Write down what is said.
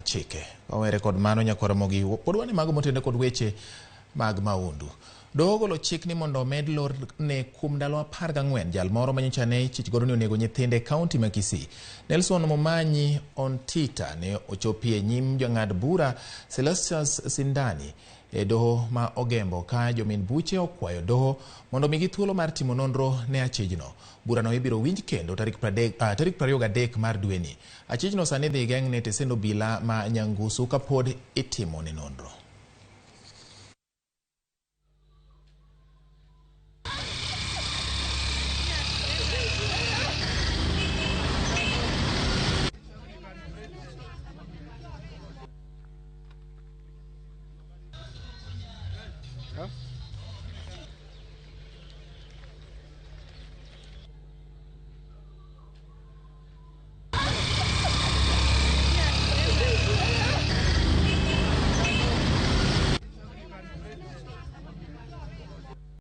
chike. Wawere kod mano nyakwar Ramogi, pod wane mago motenore kod weche mag maundu. Doho ogolo chik ni mondo omed lor ne kuom ndalo 14 jal moro manyocha ne ichich godo ni onego nyithinde e kaunti ma Kisii. Nelson Momanyi Ontita ne ochopi e nyim jang'ad bura Celestius Sindani e doho ma Ogembo ka jomin buche okwayo doho mondo omigi thuolo mar timo nonro ne achijno. Burano ibiro winj kendo tarik 23 mar dweni. Achijno sani dhi geng'ne tesend obila ma Nyangusu kapod itimo ne nonro.